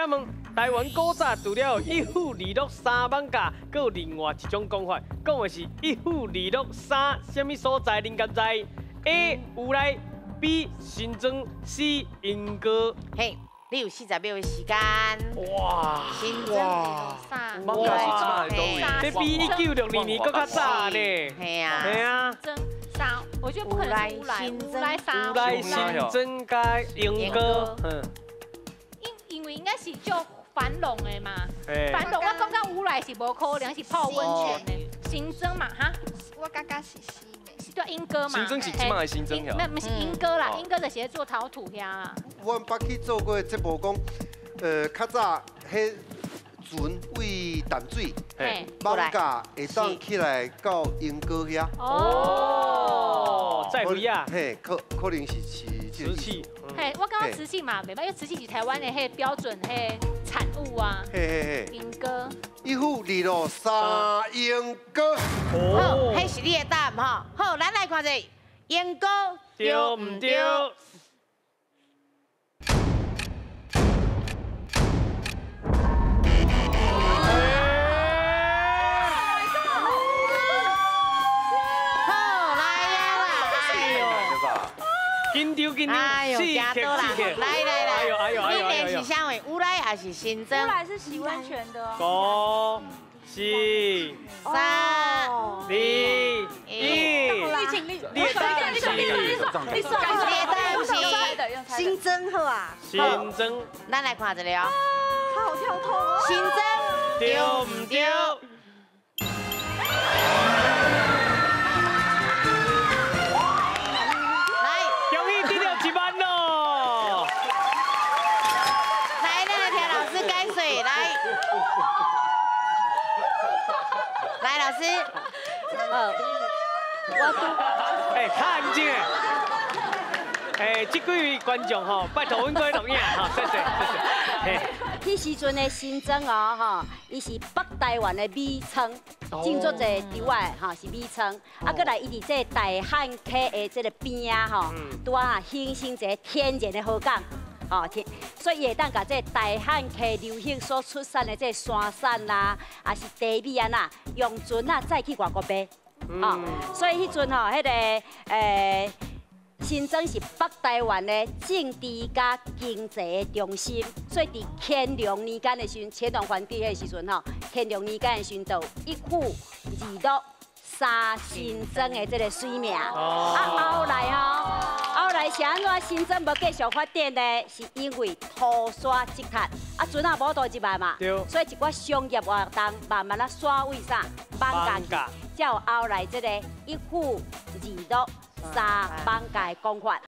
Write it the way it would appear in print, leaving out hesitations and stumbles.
请问台湾古早除了一府二鹿三艋舺，阁有另外一种讲法，讲的是一府二鹿三啥物所在？恁敢知？A 乌来，B 新庄，C 莺歌。嘿，你有40秒的时间。哇！新庄三，艋舺是这摆的佗位？这比1962年阁较早呢。嘿啊。嘿啊。三，我觉得不可能是乌来，乌来三。乌来新庄加莺歌。因为应该是足繁荣的嘛，繁荣我感觉乌来是无可能是泡温泉的，新庄嘛哈。我感觉是新的，是对莺歌嘛。新庄是这摆的新庄呀。没，毋是莺歌啦，莺歌就是咧做陶土遐啦。阮捌去做过节目，讲，较早彼船位淡水，艋舺会当起来到莺歌遐。哦，再飞啊。嘿，可能是瓷器。嘿，我感觉瓷器嘛袂歹，因为瓷器是台湾的彼标准彼产物啊。嘿嘿嘿。莺歌。一府二鹿三莺歌。好，彼是你的答案吼。好，咱来看者，莺歌对毋对？紧张紧张，哎呦，惊到啦！来来来，哎呦哎呦哎呦！你是啥位？乌来还是新庄？乌来是洗温泉的哦。五、四、三、二、一。你请你，你说你说你说你说，新增好啊。新增。咱来看一下哦。他好跳痛哦。新增对毋对？来，老师，我拄，哎，较安静。哎，这几位观众吼，拜托阮过去录影吼，谢谢谢谢。彼时阵的新庄哦，吼，伊是北台湾的米仓，种足济稻仔，吼是米仓。啊，阁来伊伫这个大汉溪的这个边仔吼，拄仔形成一个天然的河港。哦，所以伊会当共这个大汉溪流域所出产的这个山产啦，也是茶米啊呐，用船啊载去外国卖。哦，所以彼阵吼，彼个新庄是北台湾的政治佮经济的中心，所以伫乾隆年间的时阵，乾隆皇帝彼时阵吼，乾隆年间的时阵，就有一府二鹿三新庄的这个水名。啊，后来吼，后来是按怎新庄无继续发展呢？是因为土沙积塌，啊，船仔无倒入来嘛，所以一寡商业活动慢慢仔徙位啥，艋舺去，才有后来这个一府二鹿三艋舺的讲法。